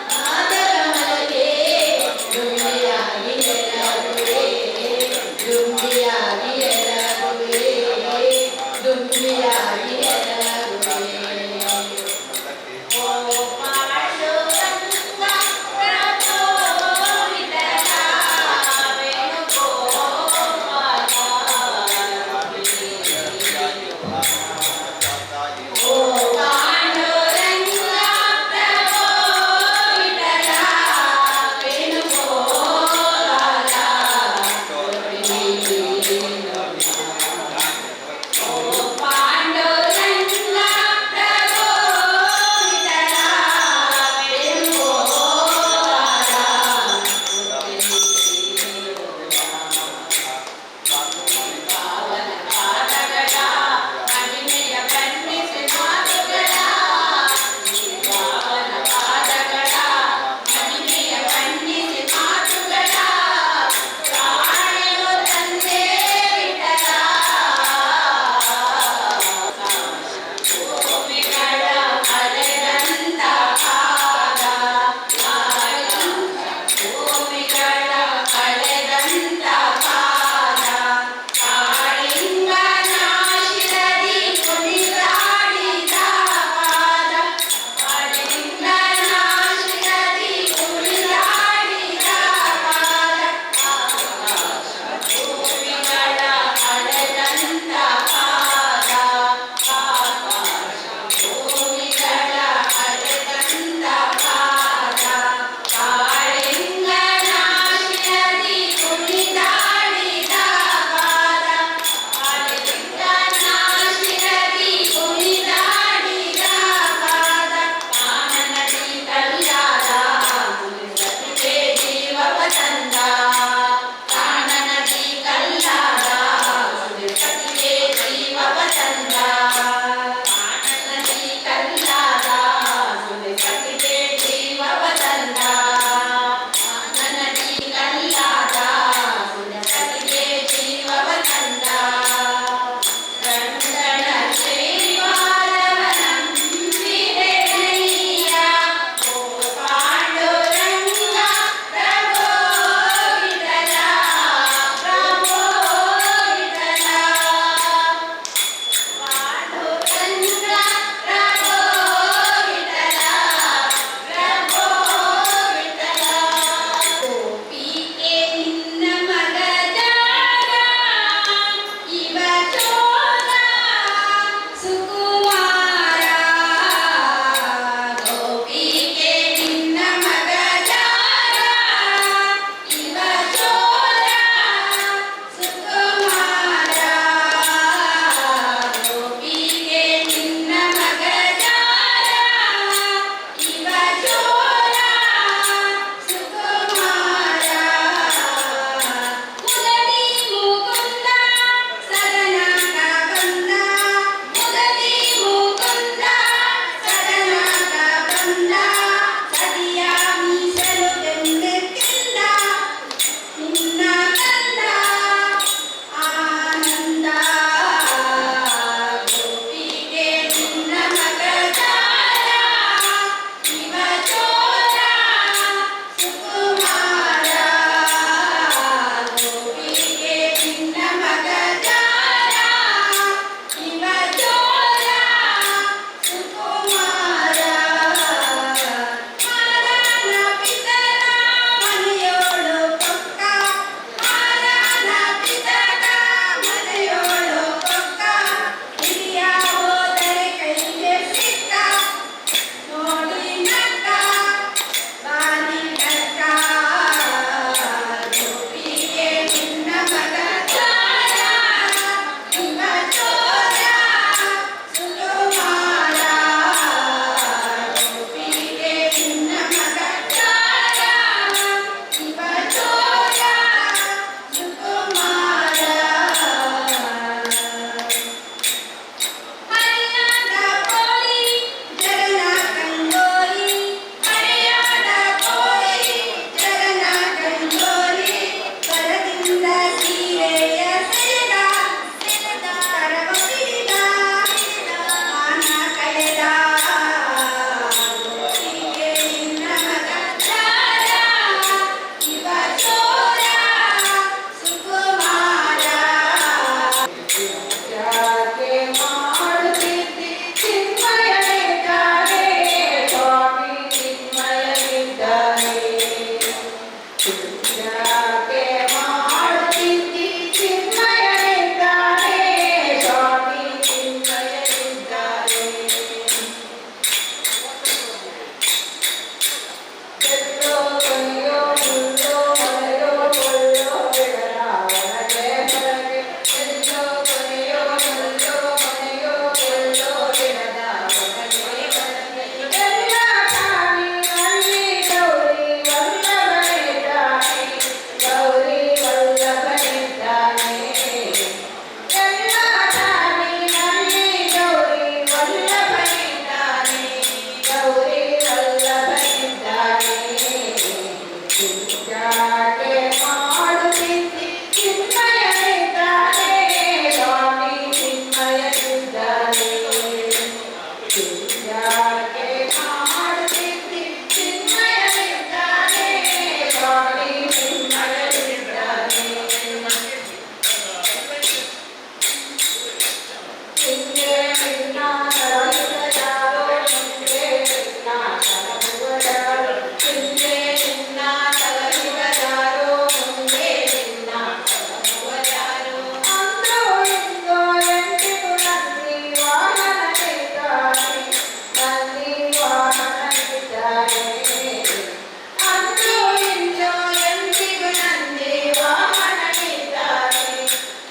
ಪಾದಕಮಲಕ್ಕೆ ದುಂಬಿಯಾಗಿ ಎರಗುವೆ, ದುಂಬಿಯಾಗಿ ಎರಗುವೆ, ದುಂಬಿಯಾಗಿ ಎರಗುವೆ. ಓ ಪಾಂಡುರಂಗ ಪ್ರಭೋ ವಿಠಲ ವೇಣುಗೋಪಾಲ. ಓ ಪಾಂಡುರಂಗ ಪ್ರಭೋ. ಮಾಡುತ್ತಿದ್ದಿ ಚಿನ್ಮಯನಿದ್ದಾನೆ, ಸ್ವಾಮಿ ಚಿನ್ಮಯನಿದ್ದಾನೆ. ಹಿಂದೆ ನಿನ್ನ ತಲುಪಯಾರೋ, ಮುಂದೆ ನಿನ್ನ ತಲುಪುವಯಾರೋ? ಹಿಂದೆ ನಿನ್ನ ತಲುಪುವಯಾರೋ, ಮುಂದೆ ನಿನ್ನ ತಲುಪುವಯಾರೋ? ಅಂದು ಇಂದು ಎಂದಿಗೂ ನಂದಿ ವಾಹನನಿದ್ದಾನೆ, ನಂದಿ ವಾಹನನಿದ್ದಾನೆ. ಅಂದು ಇಂದು ಎಂದಿಗೂ ನಂದಿ ವಾಹನನಿದ್ದಾನೆ,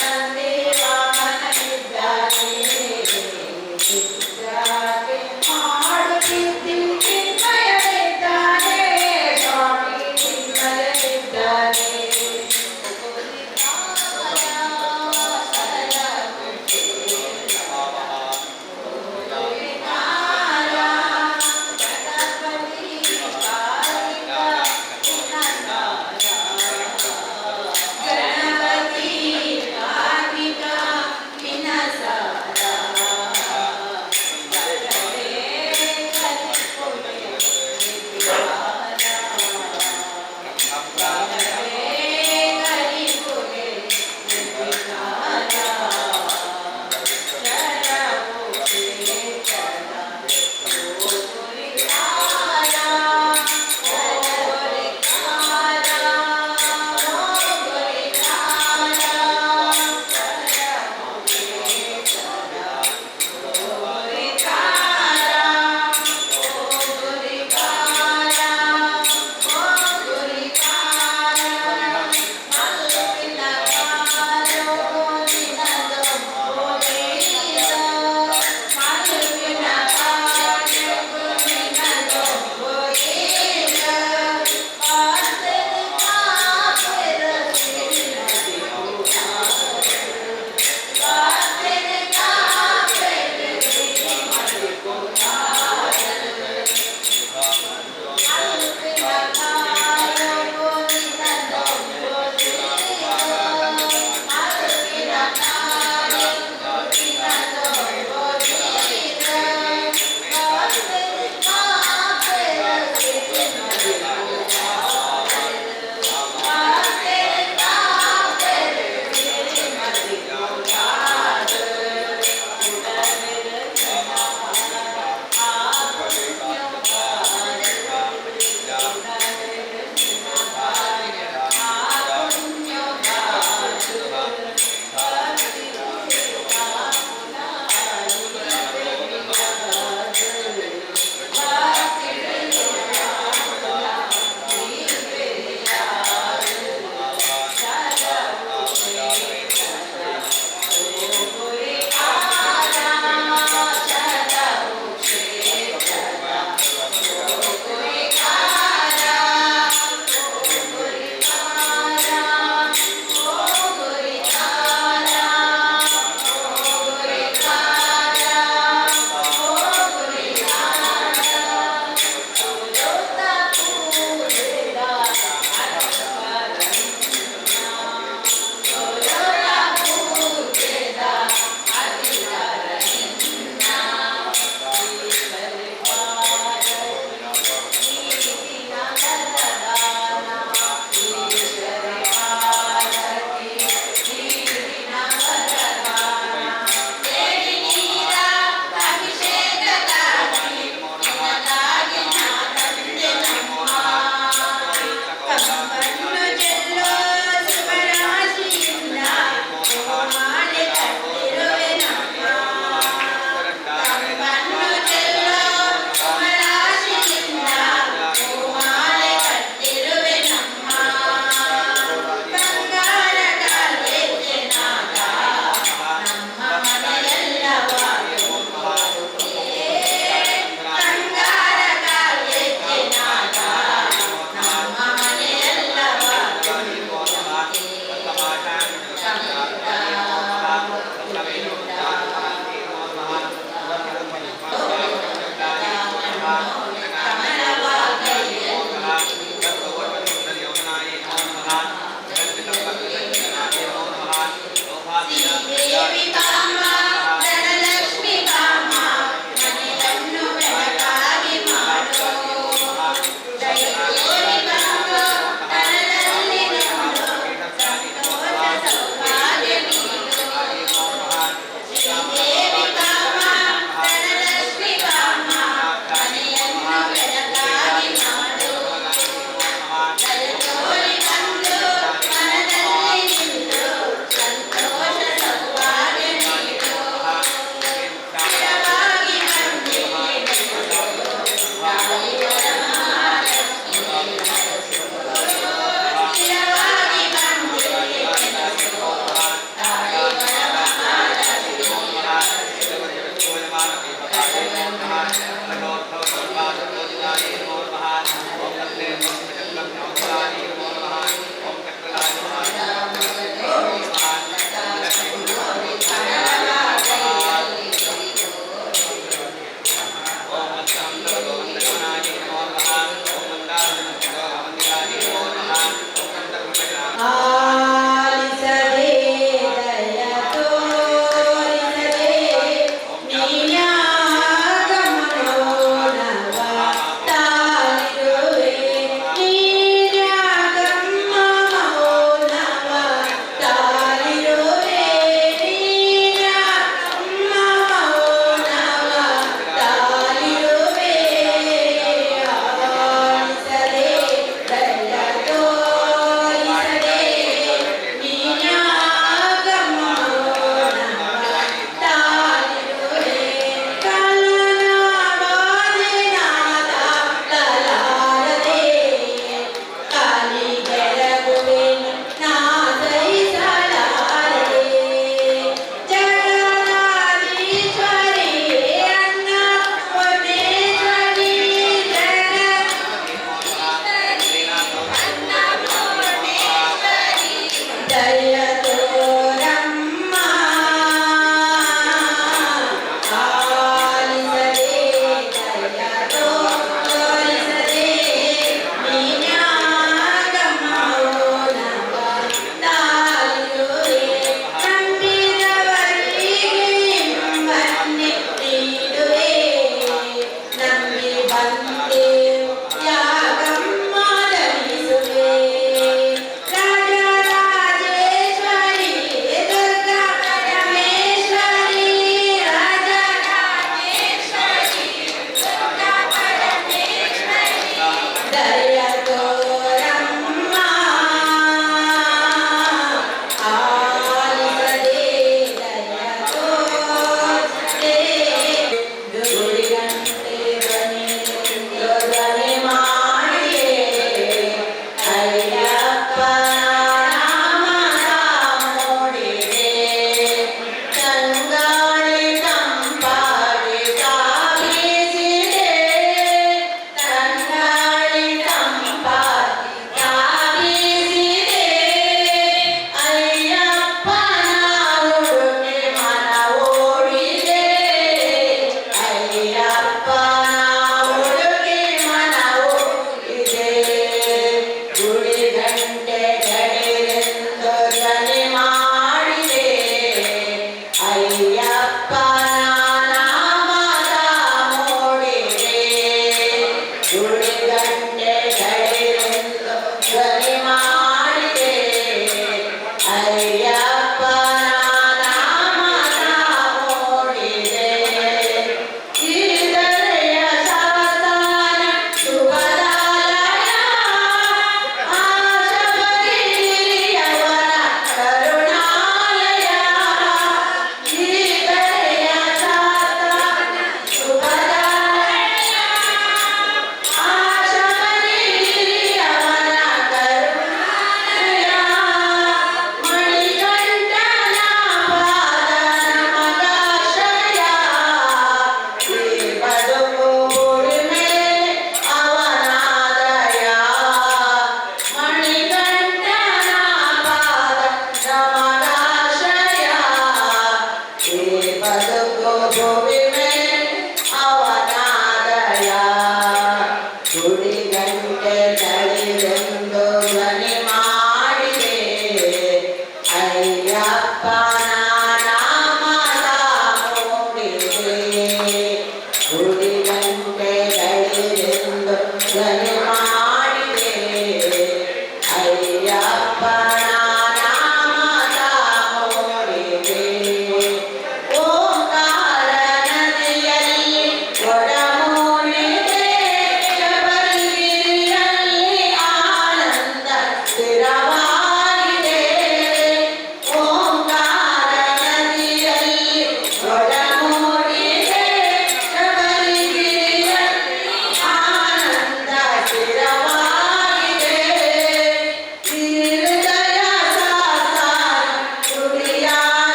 ನಂದಿ ವಾಹನನಿದ್ದಾನೆ. ಚಿತ್ರಾಗೆ ಮಾಡುತ್ತಿದ್ದಿ ಚಿನ್ಮಯನಿದ್ದಾನೆ, ಸ್ವಾಮಿ ಚಿನ್ಮಯನಿದ್ದಾನೆ. ಗಣಪತಿ ಕಾರ್ಮಿಕ ವಿನಸಾರ. ಶ್ರೀದೇವಿ ಬಾಮ್ಮ, ಧನಲಕ್ಷ್ಮಿ ಬಾಮ್ಮ, ಮನೆಯನ್ನು ಬೆಳಗ.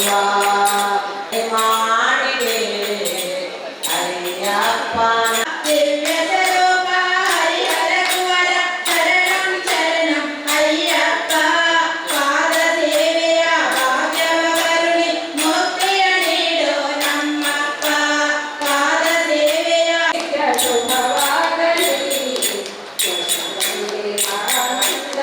ಮಾಡುವ ಮಾಡಿದೆ ಅಯ್ಯಪ್ಪ. ದಿವ್ಯ ಸ್ವರೂಪ ಹರಿಹರ ಕುವರ, ಶರಣಂ ಶರಣಂ ಅಯ್ಯಪ್ಪ. ಪಾದ ಸೇವೆಯ ಭಾಗ್ಯವ ಕರುಣಿ ಮುಕ್ತಿಯ ನೀಡು ನಮ್ಮಪ್ಪ. ಪಾದ ಸೇವೆಯ ಶುಭವಾಗಲಿ, ಆನಂದ.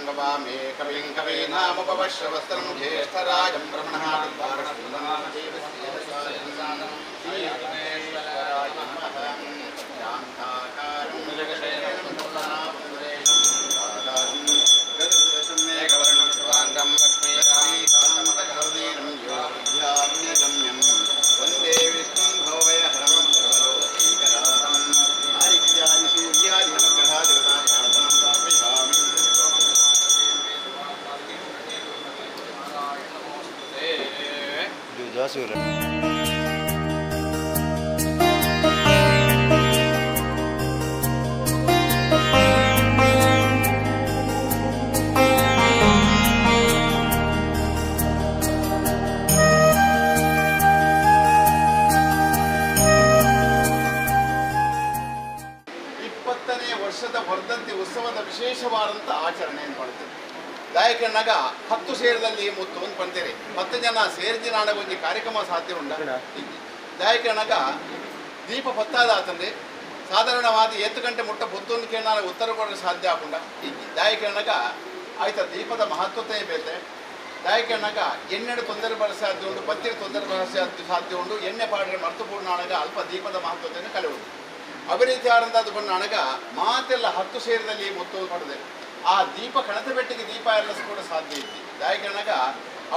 ಗವಾಮೇ ಕವಿಂ ಕವೀನಾಮುಪವಶ್ರವಸ್ತ್ರಂ ಜ್ಯೇಷ್ಠರಾಜಂ ಬ್ರಹ್ಮಣಃ ವಂದೇ ವಿಷ್ಣುಂ ಭವಭಯಹರಂ ಸರ್ವಲೋಕೈಕನಾಥಂ ಆದಿತ್ಯಾದಿ ಸೂರ್ಯಾದಿ ನವಗ್ರಹಾದಿವತಾಂ ಪ್ರಾರ್ಥನಾಂ ಸಮರ್ಪಯಾಮಿ. ಇಪ್ಪತ್ತನೇ ವರ್ಷದ ವರ್ಧಂತಿ ಉತ್ಸವದ ವಿಶೇಷವಾದಂಥ ಆಚರಣೆಯನ್ನು ಮಾಡ್ತೇವೆ. ದಾಯಕನಾಗ 10 ಸೇರದಲ್ಲಿ ಮುತ್ತು ಅಂತ ಬಂತೇವೆ. 10 ಜನ ಸೇರಿದ ಒಂದು ಕಾರ್ಯಕ್ರಮ ಸಾಧ್ಯ ಉಂಟ. ದಾಯಕನಾಗ ದೀಪ ಪತ್ತಾದ ಆತಂದೆ ಸಾಧಾರಣವಾದ 8 ಗಂಟೆ ಮುಟ್ಟ ಪೊತ್ತೊಂದು ಕೇಳ ಉತ್ತರ ಕೊಡಲು ಸಾಧ್ಯ ಆಪುಂಡ. ದಾಯಕನಾಗ ಆಯ್ತಾ ದೀಪದ ಮಹತ್ವತೆ ಬೇತೆ. ದಾಯಕನಾಗ ಎಣ್ಣೆಡು ತೊಂದರೆ ಬರ ಸಾಧ್ಯ ಉಂಟು, ಬತ್ತಿಗೆ ತೊಂದರೆ ಬರ ಸಾಧ್ಯ ಉಂಟು. ಎಣ್ಣೆ ಪಾಡ್ರೆ ಮರ್ತು ಪೂರ್ಣಾಗ ಅಲ್ಪ ದೀಪದ ಮಹತ್ವತೆಯನ್ನು ಕಳೆಯುವುದು. ಅಭಿರೀತಿ ಆರಂಭದ ಬಣ್ಣಾಗ ಮಾತೆಲ್ಲ 10 ಸೇರದಲ್ಲಿ ಮುತ್ತು ಪಡೆದೆ ಆ ದೀಪ ಕಣತ ಬೆಟ್ಟಿಗೆ ದೀಪ ಎಲ್ಲ ಕೂಡ ಸಾಧ್ಯ ಇತ್ತು. ದಾಯಕನಾಗ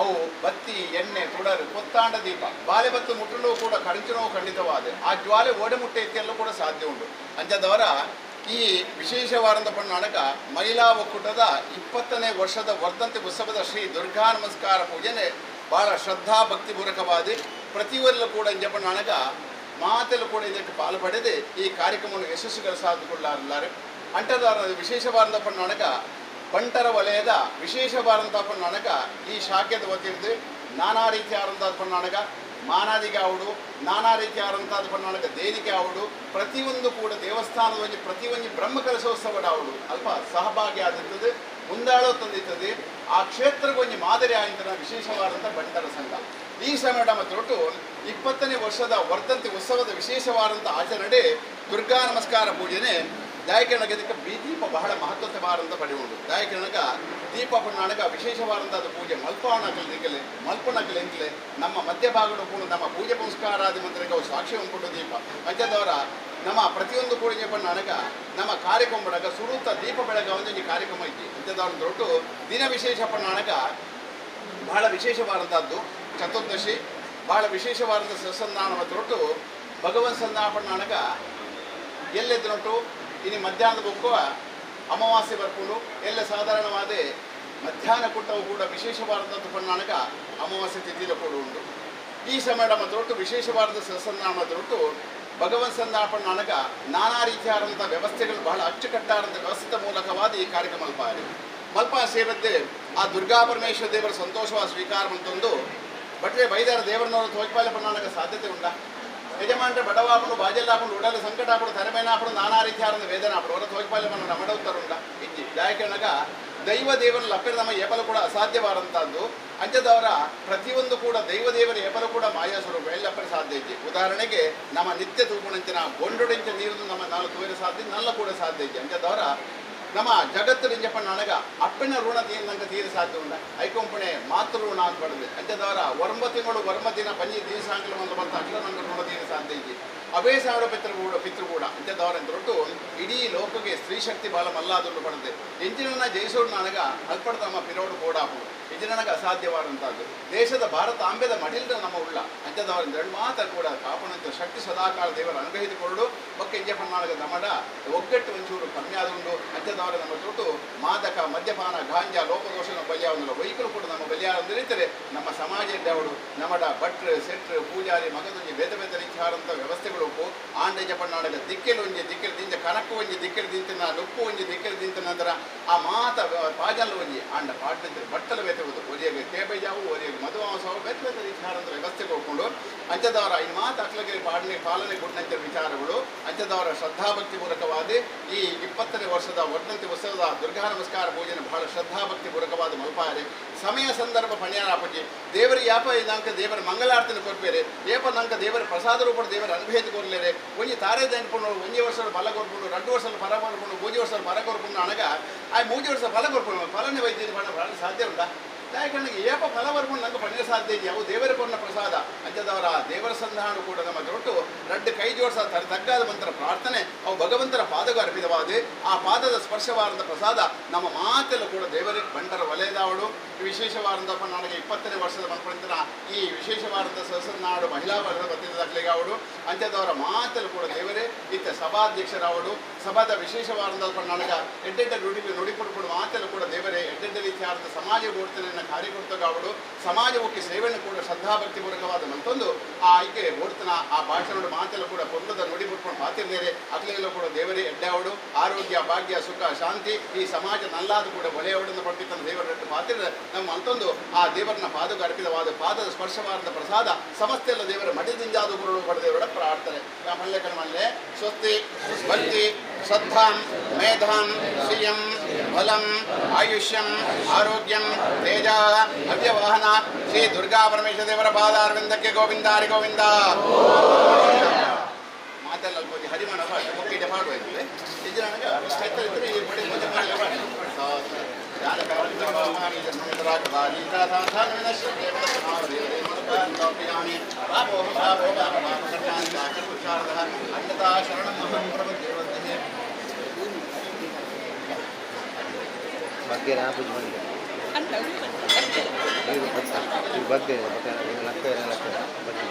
ಅವು ಬತ್ತಿ ಎಣ್ಣೆ ತುಡರು ಕೊತ್ತಾಂಡ ದೀಪ ಬಾಲೆ ಬತ್ತು ಮುಟ್ಟಲು ಕೂಡ ಕಡಂಚು ನೋವು ಖಂಡಿತವಾದ ಆ ಜ್ವಾಲೆ ಓಡೆ ಮುಟ್ಟೆ ಇತ್ತೆಲ್ಲೂ ಕೂಡ ಸಾಧ್ಯ ಉಂಟು. ಅಂಜದವರ ಈ ವಿಶೇಷವಾರಂದ ಪಣ್ಣಾಣಕ ಮಹಿಳಾ ಒಕ್ಕೂಟದ 20ನೇ ವರ್ಷದ ವರ್ಧಂತಿ ಉತ್ಸವದ ಶ್ರೀ ದುರ್ಗಾ ನಮಸ್ಕಾರ ಪೂಜೆನೆ ಬಹಳ ಶ್ರದ್ಧಾ ಭಕ್ತಿಪೂರ್ವಕವಾದಿ ಪ್ರತಿಯೊಲ್ಲೂ ಕೂಡ ಇಂಜಪಣ್ಣಾಣಕ ಮಾತೆಲ್ಲೂ ಕೂಡ ಇದಕ್ಕೆ ಪಾಲು ಪಡೆದು ಈ ಕಾರ್ಯಕ್ರಮವನ್ನು ಯಶಸ್ಸುಗೊಳಿಸಾದುಕೊಳ್ಳಾರೆ. ಅಂಟದಾರ ವಿಶೇಷವಾದಂಥ ಪಣ್ಣಾಣಕ ಬಂಟರ ವಲಯದ ವಿಶೇಷವಾದಂಥ ಪಣ್ಣಾಣಕ ಈ ಶಾಖೆದ ವತಿಯಿಂದ ನಾನಾ ರೀತಿಯಾದಂಥ ಪಣ್ಣಾಣಕ ಮಾನಾದಿಗೆ ಆವಡು, ನಾನಾ ರೀತಿಯಾದಂಥ ಪಣ್ಣಾಣಕ ದೇಣಿಗೆ ಆವಡು, ಪ್ರತಿಯೊಂದು ಕೂಡ ದೇವಸ್ಥಾನದ ಒಂಜಿ ಪ್ರತಿಯೊಂದು ಬ್ರಹ್ಮ ಕಲಶೋತ್ಸವದ ಆವಡು ಅಲ್ಪ ಸಹಭಾಗಿ ಆಗಿರ್ತದೆ, ಮುಂದಾಳೋ ತಂದಿರ್ತದೆ. ಆ ಕ್ಷೇತ್ರಕ್ಕೆ ಒಂಜಿ ಮಾದರಿ ಆಯ್ತನ ವಿಶೇಷವಾದಂಥ ಬಂಟರ ಸಂಘ. ಈ ಸಮಯ ಮತ್ತು 20ನೇ ವರ್ಷದ ವರ್ಧಂತಿ ಉತ್ಸವದ ವಿಶೇಷವಾದಂಥ ಆಚರಣೆ ದುರ್ಗಾ ನಮಸ್ಕಾರ ಪೂಜೆನೆ. ದಾಯಕರಣಗ ಇದಕ್ಕೆ ದೀಪ ಬಹಳ ಮಹತ್ವವಾದಂಥ ಪಡೆಯುವುದು. ದಾಯಕರಣಗ ದೀಪ ಪಣ್ಣಾಣಗ ವಿಶೇಷವಾದಂಥ ಪೂಜೆ ಮಲ್ಪಣಕಲೆ ಮಲ್ಪಣಕಲೆ ಎಂಕ್ಲೆ ನಮ್ಮ ಮಧ್ಯಭಾಗದ ಕೂಡ ನಮ್ಮ ಪೂಜೆ ಪುನಸ್ಕಾರಾದಿ ಮಂತ್ರಕ್ಕೆ ಅವು ಸಾಕ್ಷಿ ಉಂಟು ದೀಪ. ಅಂಚದವರ ನಮ್ಮ ಪ್ರತಿಯೊಂದು ಕೂಡಿಗೆ ಪಣ್ಣಾಣಗ ನಮ್ಮ ಕಾರ್ಯಕ್ರಮ ಸುರುತ್ತ ದೀಪ ಬೆಳಗ ಒಂದು ಕಾರ್ಯಕ್ರಮ ಐತಿ. ಅಂಚದವರ ದೊಡ್ಡ ದಿನ ವಿಶೇಷ ಪಣ್ಣಾಣಗ ಬಹಳ ವಿಶೇಷವಾದಂಥದ್ದು ಚತುರ್ದಶಿ, ಬಹಳ ವಿಶೇಷವಾದಂಥ ಸತ್ಸಂಧಾನ ದೊಡ್ಡ ಭಗವನ್ ಸಂಧಾನ ಪಣ್ಣಾಣಗ ಎಲ್ಲೆದ್ದುಂಟು ಇನ್ನು ಮಧ್ಯಾಹ್ನದ ಬೊಕ್ಕುವ ಅಮಾವಾಸ್ಯೆ ಬರ್ಕೊಂಡು ಎಲ್ಲ ಸಾಧಾರಣವಾದ ಮಧ್ಯಾಹ್ನ ಕೊಟ್ಟವು ಕೂಡ ವಿಶೇಷವಾದಂಥ ಪಣ್ಣಾಣಗ ಅಮಾವಾಸ್ಯೆ ತಿಥಿಲ ಕೂಡ ಉಂಟು. ಈ ಸಮಯ ದೊಡ್ಡ ವಿಶೇಷವಾದ ಸತ್ಸಂಧಾನ ದೊಡ್ಡ ಭಗವನ್ ಸಂಧಾನ ಪಣ್ಣಾಣಗ ನಾನಾ ರೀತಿಯಾದಂಥ ವ್ಯವಸ್ಥೆಗಳು ಬಹಳ ಅಚ್ಚುಕಟ್ಟಾದಂಥ ವ್ಯವಸ್ಥಿತ ಮೂಲಕವಾದ ಈ ಕಾರ್ಯಕ್ರಮ ಮಲ್ಪಾರಿ ಮಲ್ಪ ಸೇವದ್ದೆ ಆ ದುರ್ಗಾ ಪರಮೇಶ್ವರ ದೇವರ ಸಂತೋಷವಾದ ಸ್ವೀಕಾರ ಅಂತಂದು ಬಟ್ರೆ ಬೈದಾರ ದೇವರನ್ನವರು ತೋಜ್ಪಾಲೆ ಪಣ್ಣಾಣಗ ಸಾಧ್ಯತೆ ಉಂಟ. ಯಜಮಾನ್ರೆ ಬಡವಾಪಡು ಬಾಜೆಲ್ಲಾಪಡು ಉಡಲು ಸಂಕಟ ಆಪಡು ತರಮೇನಾಪಡು ನಾನಾ ರೀತಿಯಾದ ವೇದನೆ ಆಪಡು ಅವರ ತೋಜ್ಪಾಲೆ ಪಣ್ಣ ನಮಡ ಉತ್ತರ ಉಂಟ. ಇಜ್ಜಿ ದಾಯಕನಾಗ ದೈವ ದೇವರ ಲಪ್ಪೆ ನಮ್ಮ ಏಪಲು ಕೂಡ ಅಸಾಧ್ಯವಾದಂಥದ್ದು. ಅಂಚದವರ ಪ್ರತಿಯೊಂದು ಕೂಡ ದೈವ ದೇವರ ಏಪಲು ಕೂಡ ಮಾಯಾ ಸ್ವರೂಪ ಎಲ್ಲಪ್ಪರ ಸಾಧ್ಯ ಇಜ್ಜಿ. ಉದಾಹರಣೆಗೆ ನಮ್ಮ ನಿತ್ಯ ತೂಗುಣಂಚಿನ ಬೊಂಡೊಡಂಚ ನೀರನ್ನು ನಮ್ಮ ನಾಳು ತೋರ ಸಾಧ್ಯ ನಲ್ಲ ಕೂಡ ಸಾಧ್ಯ ಇಜ್ಜಿ. ಅಂಚದವರ ನಮ್ಮ ಜಗತ್ತು ರಿಂಜಪ್ಪಣ್ಣಾಣಗ ಅಪ್ಪನ ಋಣ ತೀರ್ನಂಗ ತೀರ ಸಾಧ್ಯ ಉಂಟ. ಐಕೊಂಪಣೆ ಮಾತೃ ಋಣ ಅಂತ ಪಡೆದೆ ಅಂಚದವರ 9 ತಿಂಗಳು 9 ದಿನ ಪಂಜಿ ದಿವಸಾಂಕಲ ಒಂದು ಬಂತ ಅಕ್ಷರ ನಂಗೆ ಋಣ ತೀರ ಸಾಧ್ಯ ಇಜ್ಜಿ. ಅವೇ ಸಾವಿರ ಪಿತೃಗೂಡ ಅಂಚದವರ ದೊಡ್ಡ ಇಡೀ ಲೋಕಕ್ಕೆ ಸ್ತ್ರೀ ಶಕ್ತಿ ಬಹಳ ಮಲ್ಲಾದುಂಡು ಪಡೆದೆ ಎಂಜಿನನ್ನ ಜಯಿಸೋಡು ನನಗ ಅಲ್ಪಡ ನಮ್ಮ ಪಿರೋಡು ಕೋಡಾಪು ಎಂಜಿನಗ ಅಸಾಧ್ಯವಾದಂಥದ್ದು. ದೇಶದ ಭಾರತ ಆಂಬೆದ ಮಡಿಲ್ದ ನಮ್ಮ ಉಳ್ಳ ಅಂಚದವರ ಎರಡು ಮಾತ್ರ ಕೂಡ ಕಾಪಣಂತ ಶಕ್ತಿ ಸದಾಕಾಲ ದೇವರ ಅನುಗ್ರಹಿಸಿಕೊಳ್ಳು ಬೊಕ್ಕ ಇಂಜಪ್ಪಣ್ಣಾಳಗ ನಮಡ ಒಗ್ಗಟ್ಟು ಒಂಚೂರು ಕಮ್ಮಿ ಆದುಂಡು. ಅಂಚದವರ ನಮ್ಮ ತೊಟ್ಟು ಮಾದಕ ಮದ್ಯಪಾನ ಗಾಂಜಾ ಲೋಪದೋಷನ ಬಲಿಯಾವಂದಿಲ್ಲ ವೈಕಲು ಕೂಡ ನಮ್ಮ ಬಲಿಯಾವಂದಿರ್ತಾರೆ. ನಮ್ಮ ಸಮಾಜ ಇದ್ದವಳು ನಮಡ ಭಟ್ರು ಸೆಟ್ರು ಪೂಜಾರಿ ಮಗದೊಂಜಿ ಬೇರೆ ಬೇರೆ ರೀತಿಯಾದಂಥ ವ್ಯವಸ್ಥೆಗಳು ಆಂಡ ಜಪಣ್ಣಾಡಗ ದಿಕ್ಕೆಲು ಒಂಜಿ ದಿಕ್ಕೆಲು ದಿಂಚ ಕನಕು ಒಂಜಿ ದಿಕ್ಕೆಲು ದಿಂತನ ನುಪ್ಪು ಒಂಜಿ ದಿಕ್ಕೆಲು ದಿಂತ ನಂತರ ಆ ಮಾತ ಪಾಜಲ್ ಒಂಜಿ ಆಂಡ ಪಾಡ್ಲಿದ್ರೆ ಬಟ್ಟಲು ಬೇತೆ ಒರಿಯಗೆ ತೇಬೈಜಾವು ಒರಿಯಗೆ ಮಧುಮಾಂಸವು ಬೇರೆ ಬೇರೆ ರೀತಿಯಾದಂಥ ವ್ಯವಸ್ಥೆ ಕೊಡ್ಕೊಂಡು ಅಂಚದವರ ಈ ಮಾತು ಅಕ್ಲಗೆ ಪಾಲನೆ ಪಾಲನೆ ಕೊಟ್ಟಂಥ ವಿಚಾರಗಳು ಅಂಚದವರ ಶ್ರದ್ಧಾಭಕ್ತಿ ಪೂರ್ವಕವಾದ ಈ 20ನೇ ವರ್ಷದ ವರ್ಧಂತಿ ವರ್ಧಂತಿ ಉತ್ಸವದ ದುರ್ಗಾ ನಮಸ್ಕಾರ ಪೂಜೆನ ಬಹಳ ಶ್ರದ್ಧಾಭಕ್ತಿ ಪೂರ್ವಕವಾದ ಮಲ್ಪಾರೆ. ಸಮಯ ಸಂದರ್ಭ ಪಣ್ಯಾರಾಪಜಿ ದೇವರ ಯಾಪ ನಂಕ ದೇವರ ಮಂಗಲಾರತಿನ ಕೊರ್ಪೇರೆ, ಏಪ ನಂಕ ದೇವರ ಪ್ರಸಾದ ರೂಪದ ದೇವರ ಅನುಭೇದ ಕೊರ್ಲೇರೆ. ಒಂಜಿ ತಾರೆ ದೆನ್ಪುಂಡು, ಒಂಜಿ ವರ್ಷ ಫಲ ಕೊರ್ಪುಂಡು, 2 ವರ್ಷ ಫಲ ಕೊರ್ಪುಂಡು, 3 ವರ್ಷ ಫಲ ಕೊರ್ಪುಂಡು ಅನಗ ಆ 3 ವರ್ಷ ಫಲ ಕೊರ್ಪುಂಡು ಫಲನೆ ವೈದ್ಯ ಫಲ ಸಾಧ್ಯ ಉಂಟಾ? ಯಾಕಂದ್ರೆ ಏಪ ಫಲ ಬರ್ಕೊಂಡು ನಂಗೆ ಪಡೆಯ ಸಾಧ್ಯ ಇದೆಯಾ? ಅವು ದೇವರ ಕೊನ್ನ ಪ್ರಸಾದ ಅಂಚದವರ ದೇವರ ಸಂಧಾನ ಕೂಡ ನಮ್ಮ ದೊಡ್ಡ ರಡ್ಡು ಕೈ ಜೋಡಿಸ ತಗ್ಗಾದ ಮಂತ್ರ ಪ್ರಾರ್ಥನೆ ಅವು ಭಗವಂತರ ಪಾದಗೂ ಅರ್ಪಿತವಾದ ಆ ಪಾದದ ಸ್ಪರ್ಶವಾರದ ಪ್ರಸಾದ ನಮ್ಮ ಮಾತೆಲ್ಲ ಕೂಡ ದೇವರಿಗೆ ಬಂಟರ ವಲಯದವಳು. ವಿಶೇಷವಾದಂಥ ನನಗೆ 20ನೇ ವರ್ಷದ ಮನ್ಪಂತನ ಈ ವಿಶೇಷವಾದಂಥ ಸದಸ್ಯನಾಡು ಮಹಿಳಾ ವರ್ಗದ ವತಿಯಿಂದ ಅವಳು ಅಂಚದವರ ಮಾತೆಲ್ಲ ಕೂಡ ದೇವರೇ ಇತ್ತ ಸಭಾಧ್ಯಕ್ಷರವಳು. ಸಭಾದ ವಿಶೇಷವಾದಂಥ ನನಗೆ ಎಡ್ಡೆಡ್ಡ ನುಡಿ ನುಡಿಪುರುಪಡು ಮಾತೆಲ್ಲ ಕೂಡ ದೇವರೇ ಎಡ್ಡೆಡ್ಡ ರೀತಿಯಾದ ಸಮಾಜ ಬೋಡ್ತನ ಕಾರ್ಯಕರ್ತಗಾವಳು ಸಮಾಜಕ್ಕೆ ಸೇವೆಯನ್ನು ಕೂಡ ಶ್ರದ್ಧಾಭಕ್ತಿ ಪೂರ್ವಕವಾದ ಮತ್ತೊಂದು ಆ ಆಯ್ಕೆ ಬೋಡ್ತನ ಆ ಭಾಷಣದ ಮಾತೆಲ್ಲ ಕೂಡ ಪೊರ್ಲದ ನುಡಿ ಬಿಟ್ಕೊಂಡು ಮಾತಿರ್ದೇರೆ ಅಕ್ಲೆಲ್ಲ ಕೂಡ ದೇವರೇ ಎಡ್ಡಾವಡು ಆರೋಗ್ಯ ಭಾಗ್ಯ ಸುಖ ಶಾಂತಿ ಈ ಸಮಾಜ ನಲ್ಲಾದ ಕೂಡ ಒಲೆಯವಡನ್ನು ಪಡ್ತಿತ್ತನ ದೇವರ ಮಾತಿರ ನಮ್ಮ ಅಂತೊಂದು ಆ ದೇವರನ್ನ ಪಾದಕ್ಕೆ ಅರ್ಪಿತವಾದ ಪಾದದ ಸ್ಪರ್ಶವಾದ ಪ್ರಸಾದ ಸಮಸ್ತ ಎಲ್ಲ ದೇವರ ಮಠದಿಂದಾದ ಗುರುಗಳು ಪಡೆದೇವರ ಪ್ರಾರ್ಥನೆ. ಮಲ್ಲೆ ಕಣ್ಮಲ್ಲೆ ಸ್ವಸ್ತಿ ಭಕ್ತಿ ಶ್ರದ್ಧಾಂ ಮೇಧಾಂ ಶ್ರಿಯಂ ಬಲಂ ಆಯುಷ್ಯಂ ಆರೋಗ್ಯಂ ತೇಜ ಹವ್ಯವಾಹನ ಶ್ರೀ ದುರ್ಗಾ ಪರಮೇಶ್ವರ ದೇವರ ಪಾದಾರವಿಂದಕ್ಕೆ ಗೋವಿಂದ ಹರಿ ಗೋವಿಂದ. ಮಾತೆಲ್ಲ ಅಲ್ಪ ಹರಿಮಾಣ ಪಾಡು ಮುಕ್ಕಿಡೆ ಪಾಡುವ ಇದ್ರೆ ಬಗ್ಗೆ ಪೂಜೆ ಮಾಡಿದೆ ಬಗ್ಗೆ ಲಕ್ಕ ಲಕ್ಕ ಬಗ್ಗೆ.